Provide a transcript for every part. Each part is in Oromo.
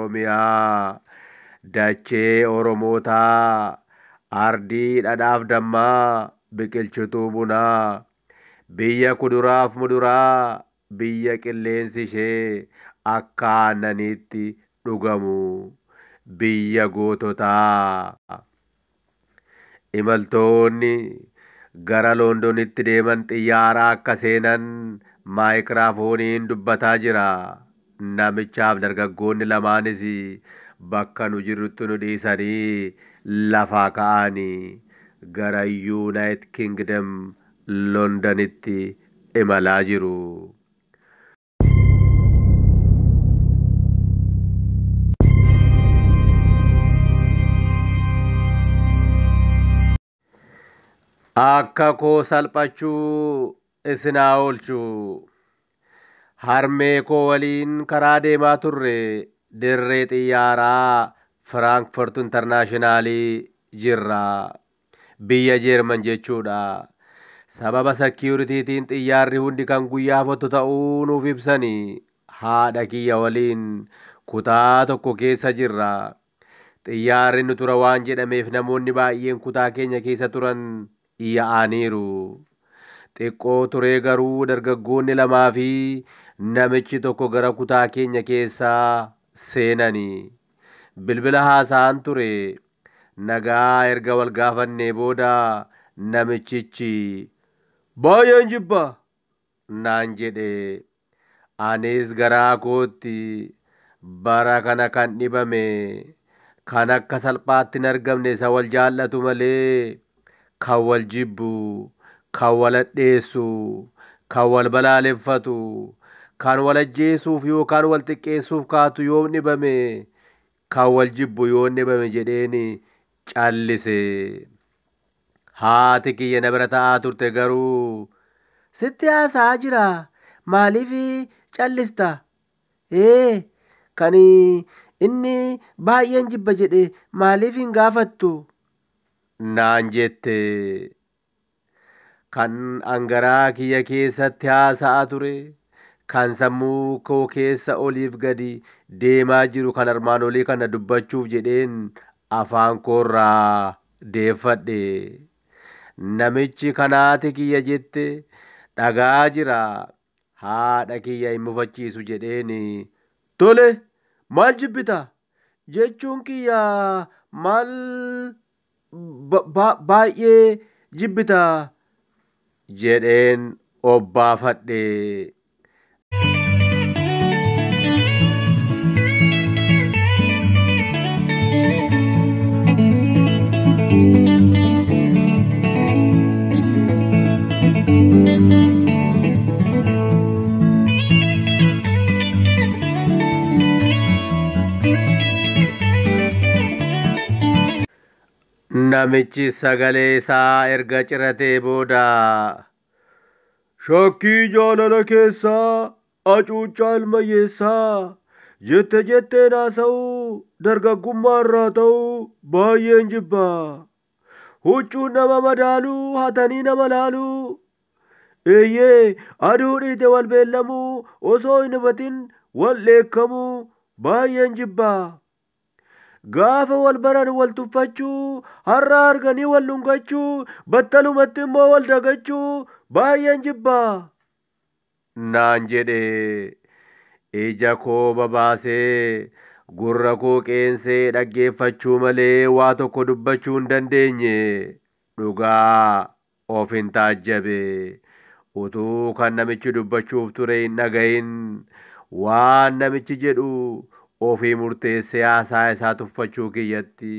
Oromiyaa, dachee Oromootaa, ardii dhadhaaf dammaa, biqilchituu bunaa, biyya kuduraaf muduraa, biyya qilleensi ishee akka aannaniitti dhugamu, biyya goototaa. Imaltoonni gara Londonitti deeman xiyyaara akka seenan maayikiraafooniin dubbataa jira. Namichaaf dargaggoonni lamaanis bakka nu jirrutti nu dhiisanii lafaa ka'anii gara Yuunaayit Kingdom Londonitti imalaa jiru. Akka koo salphachuu isin haa oolchu. Harmee koo waliin karaa deemaa turre dirree xiyyaaraa Firaankfurt Intarnaashinaalii jirra. Biyya Jeerman jechuudha. Sababa sekiuritiitiin xiyyaarri hundi kan guyyaa hafatu ta'uu nuuf ibsanii haadha kiyya waliin kutaa tokko keessa jirra. Xiyyaarri nu tura waan jedhameef namoonni baay'een kutaa keenya keessa turan yaa'aniiru. Xiqqoo turee garuu dargaggoonni lamaa fi namichi tokko gara kutaa keenya keessaa seenanii. Bilbila haasa'an ture. Nagaa erga wal gaafannee booda namichichi baay'een jibba naan jedhe. Anis garaa kootti bara kana kan dhibame kan akka salphaatti hin argamne isa wal jaallatu malee kan wal jibbu, kan wal hadheessu, kan wal balaaleffatu, kan wal ajjeesuuf yookaan wal xiqqeessuuf kaatu yoom dhibame, kan wal jibbu yoom dhibame jedheen callise. Haati kiyya na bira taa'aa turte garuu sitti haasa'aa jira maaliif callista? Ee kan inni baay'een jibba jedhe maaliif hin gaafattu? Naan jette. Kan angaraa kiyya keessatti haasa'aa ture, kan sammuu koo keessa oliif gadi deemaa jiru kan armaan olii kana dubbachuuf jedheen afaan koorraa deeffadhe. Namichi kanaati kiyya jette dhagaa jira. Haadha kiyya hin mufachiisu jedheen tole maal jibbita jechuun kiyya maal baay'ee jibbita jedheen obbaafadhe. Namichi sagalee isaa erga ciratee booda shakkii jaalala keessaa hacuuccaa ilmayyeessaa jette jetteen haasa'uu dargaggummaa irraa ta'uu baay'een jibba. Huccuun nama madaaluu hatanii nama laaluu. Eeyyee aduu dhiite wal beellamuu osoo hin hubatin wal dheekkamuu baay'een jibba. Gaafa wal baran wal tuffachuu, har'a arganii wal dhungachuu, battalumatti immoo wal dagachuu baay'een jibba. Naan jedhe ija koo babaasee gurra koo qeensee dhaggeeffachuu malee waa tokko dubbachuu hin dandeenye. Dhugaa of hin taajjabe. Utuu kan namichi dubbachuuf ture hin dhagahin waan namichi jedhu ofii murteessee haasaa isaa tuffachuu kiyyatti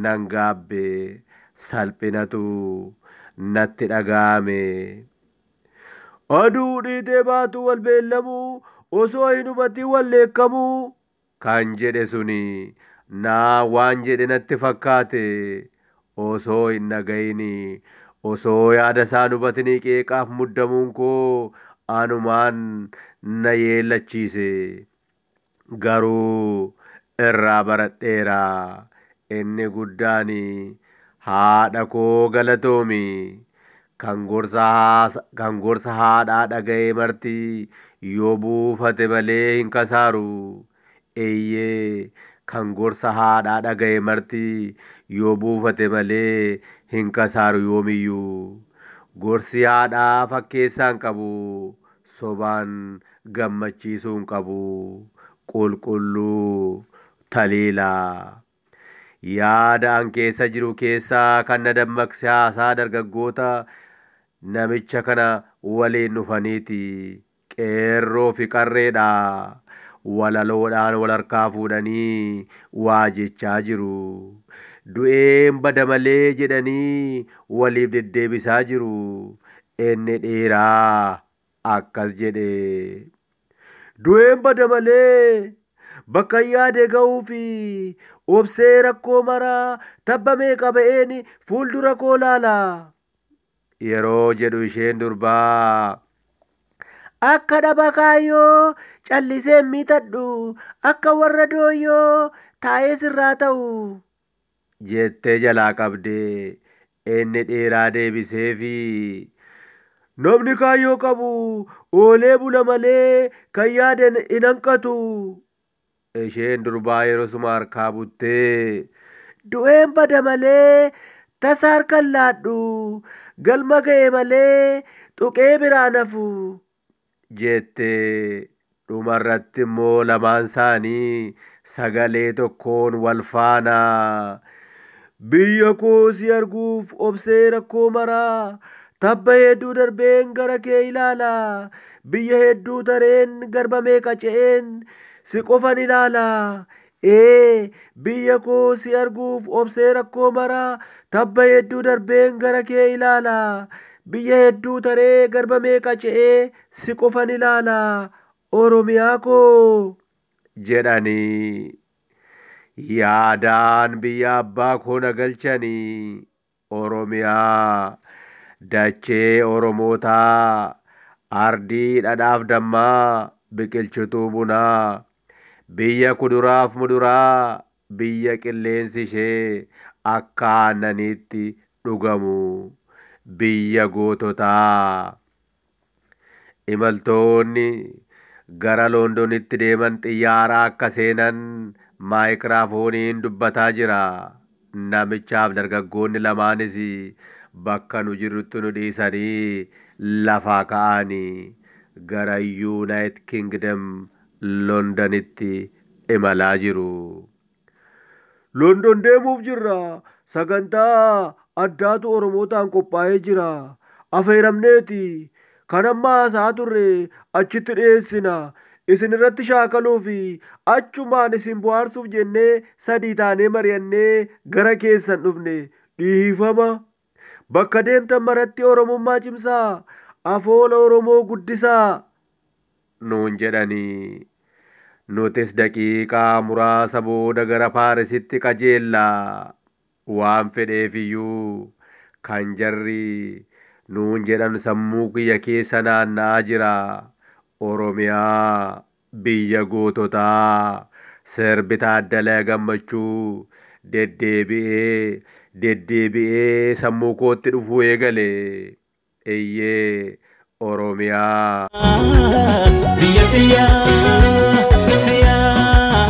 nan gaabbe. Salphinatu natti dhaga'ame. Aduu dhiitee baatu wal beellamuu osoo hin hubatin wal dheekkamuu kan jedhe suni naa waan jedhe natti fakkaate osoo hin dhagahin osoo yaada isaan hubatinii qeeqaaf muddamuun koo anumaan na yeellachiise. Garuu irraa baradheera. Inni guddaan haadha koo galatoomi. Kan gorsa haadhaa dhaga'ee marti yoo buufate malee hin kasaaru. Eeyyee kan gorsa haadhaa dhaga'e marti yoo buufate malee hin kasaaru yoomiyyuu. Gorsi haadhaa fakkeessaa hin qabu. Sobaan gammachiisuu hin qabu. Qulqulluu Taliilaa. Yaada an keessa jiru keessaa kan na dammaqse haasaa dargaggoota namicha kana waliin dhufaniiti. Qeerroo fi qarreedha. Walaloodhaan wal harkaa fuudhanii waa jechaa jiru. Du'een bada malee jedhanii waliif deddeebisaa jiru. Inni dhiiraa akkas jedhe. Du'een bada malee bakka yaade ga'uu fi obsee rakkoo maraa tabba meeqa ba'een fuuldura koo laala. Yeroo jedhu isheen durbaa akka dhaba kaayyoo callisee miidhadhu akka warra dooyyoo taa'ee sirraa ta'u jettee jalaa qabdee inni dhiiraa deebiseefi namni kaayyoo qabu oolee bula malee kan yaade hin hanqatu. Isheen durbaa yeroo suma harkaa buttee du'een bada malee tasa harkan laadhu galma ga'e malee tuqee biraa nafu jettee dhumarratti immoo lamaan isaanii sagalee tokkoon wal faana biyya koo si arguuf obsee rakkoo maraa tabba hedduu darbeen gara kee ilaala biyya hedduu tareen garba meeqa ce'een si qofan ilaala. Ee biyya koo si arguuf obsee rakkoo maraa tabba hedduu darbeen gara kee ilaala. Biyya hedduu taree garba meeqa ce'ee si qofan ilaala. Oromiyaa koo jedhanii yaadaan biyya abbaa koo na galchanii Oromiyaa dachee Oromootaa ardii dhadhaaf dammaa biqilchituu bunaa biyya kuduraaf muduraa biyya qilleensi ishee akka aannaniitti dhugamu biyya goototaa. Imaltoonni gara Londonitti deeman xiyyaara akka seenan maayikiraafooniin dubbataa jira. Namichaaf dargaggoonni lamaanis bakka nu jirrutti nu dhiisanii lafaa ka'anii gara Yuunaayit Kingdom Londonitti imalaa jiru. London deemuuf jirra. Sagantaa addaatu Oromootaan qophaa'ee jira. Afeeramneeti. Kan amma haasa'aa turre achitti dhiyeessina. Isin irratti shaakaluu fi achumaan isin bohaarsuuf jennee sadii taanee mari'annee gara keessan dhufne. Dhiifama. Bakka deemtan maratti Oromummaa cimsaa. Afoola Oromoo guddisaa. Nuun jedhanii. Nutis daqiiqaa muraasa booda gara Paarisitti qajeella. Waan fedheefiyyuu kan jarri nuun jedhan sammuu kiyya keessa naanna'aa jira. Oromiyaa biyya goototaa sirbi Taaddalaa Gammachuu deddeebi'ee deddeebi'ee sammuu kootti dhufuu eegale. Eeyyee Oromiyaa. Biyya tiyyaa siyaa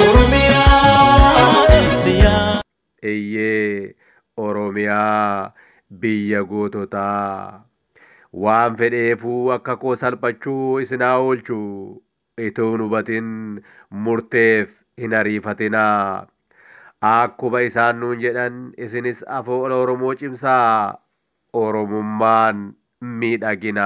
Oromiyaa siyaa. Eeyyee Oromiyaa biyya goototaa. Waan fedheefuu akka koo salphachuu isin haa oolchu. Itoo hin hubatin murteef hin ariifatinaa. Akkuma isaan nuun jedhan isinis afoola Oromoo cimsaa. Oromummaan miidhagina.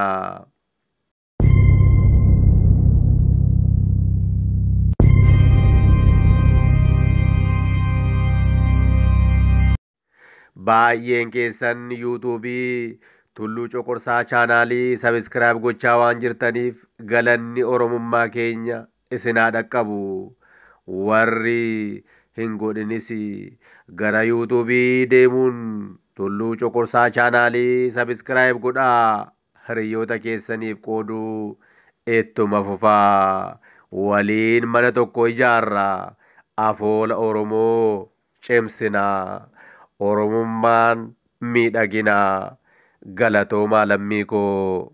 Baay'een keessan yuutuubii Tulluu Coqorsaa chaanaalii sabiskiraayib gochaa waan jirtaniif galanni Oromummaa keenya isin haa dhaqqabu. Warri hin godhinis gara yuutuubii deemuun Tulluu Coqorsaa chaanaalii sabiskiraayib godhaa. Hiriyoota keessaniif qooduu ittuma fufaa. Waliin mana tokko ijaarra. Afoola Oromoo cimsina. Oromummaan miidhagina. Galatoomaa lammii koo.